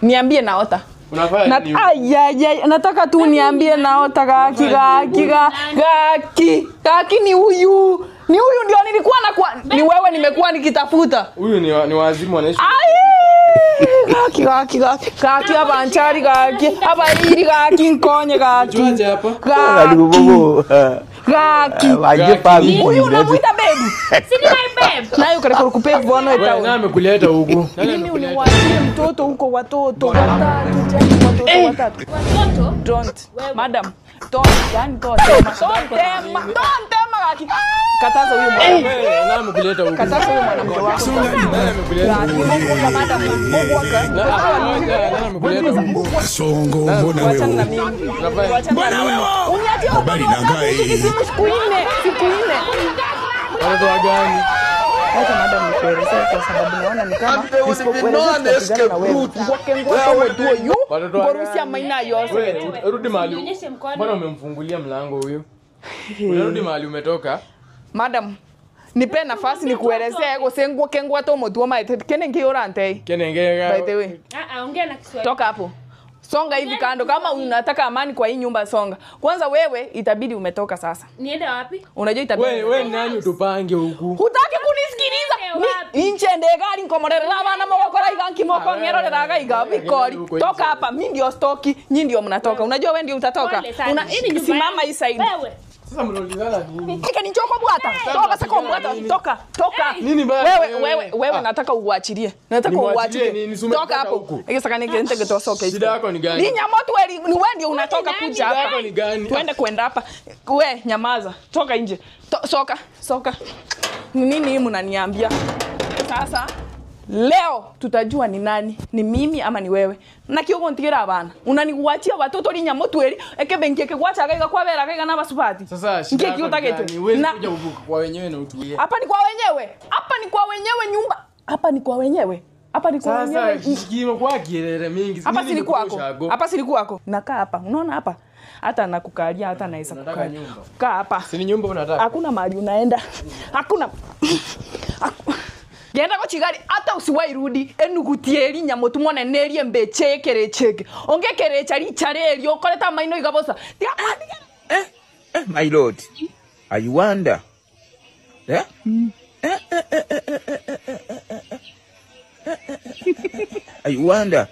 Niambie naota. Unafanya nini? Ay, nataka tu niambie naota gaki gaki gaki. Gaki ni huyu. Ni huyu ndio nilikuwa na ni wewe nimekuwa nikitafuta. Huyu ni wazimu anaishi. Ai! Gaki gaki gaki. Gaki abanchari gaki. Abairi gaki nkonye gaki. Juaje hapa? Gaki. Gaki. Huyu unamuita baby. Si ni my babe. Nayo kare kukupe bono eta. Wewe nani amekuleta huku? Mimi uliwaachie mtoto huko watoto watatu, watoto watatu. Watoto? Don't. Madam, don't. Yani don't. Don't tema. Don't tema gaki. Kataza huyu mwanamke. Wewe nani amekuleta huku? Kataza huyu mwanamke wako. Nani amekuleta huku? Madam, Mungu wako. Nani amekuleta huku? Songo mbona wewe? Mbona wewe? Uniachie habari na ngai. Siku nne, siku nne. Watoto wa gani? Acha madam nikuelezee kwa sababu naona ni kama nisipokuelezea na wewe. Ngoke ngoke yu. Borusia maina yose. Wewe rudi mahali. Mbona umemfungulia mlango huyu? Unarudi mahali umetoka? Madam, nipe nafasi nikuelezee gose ngoke ngoke motu ma kene ngiora ntei. Kene ngiora. By the way. Ah ah, ongea na Kiswahili. Toka hapo. Songa hivi kando kama unataka amani kwa hii nyumba songa. Kwanza wewe itabidi umetoka sasa. Niende wapi? Unajua itabidi. Wewe nani utupange huku? Hutaki kunisikiliza? Inche ndegari nkomorera abana mogokora iga nkimoko ngerorera ga iga bikori. Toka hapa, mimi ndio stoki, nyinyi ndio mnatoka. Unajua wewe ndio utatoka. Una simama hii side. Wewe. Sasa mnaulizana nini? Kike ni njoko bwata. Toka sasa bwata. Toka, toka. Nini baya? Wewe wewe nataka uachilie. Nataka uachilie. Toka hapo. Iki saka nige nitege tosoke. Shida yako ni gani? Ni nyamoto wewe ni wewe ndio unatoka kuja hapa. Shida yako ni gani? Tuende kwenda hapa. We nyamaza. Toka nje. Soka, soka. Ni nini hii mnaniambia? Sasa leo tutajua ni nani, ni mimi ama ni wewe. Na kiyogo ntigira abana. Unaniwachia watoto li nyamoto eri, eke kwacha kaiga kwa bera kaiga na basupati. Sasa shida yako ni gani? Wewe kuja huku kwa wenyewe na utulie. Hapa ni kwa wenyewe. Hapa ni kwa wenyewe nyumba. Hapa ni kwa wenyewe. Hapa ni kwa wenyewe. Sasa kima kwa kelele mingi. Hapa si ni kwako. Hapa si ni kwako. Nakaa hapa. Unaona hapa? Hata nakukalia, hata naweza kukalia. Kaa hapa. Si ni nyumba unataka? Hakuna mahali unaenda. Hakuna. Genda kwa chigari hata usiwahi rudi enugutieri nyamotu mwana nerie mbeche kerecheke. Onge kerecha richare okoleta maino igabosa. My lord. I wonder. Eh? I wonder.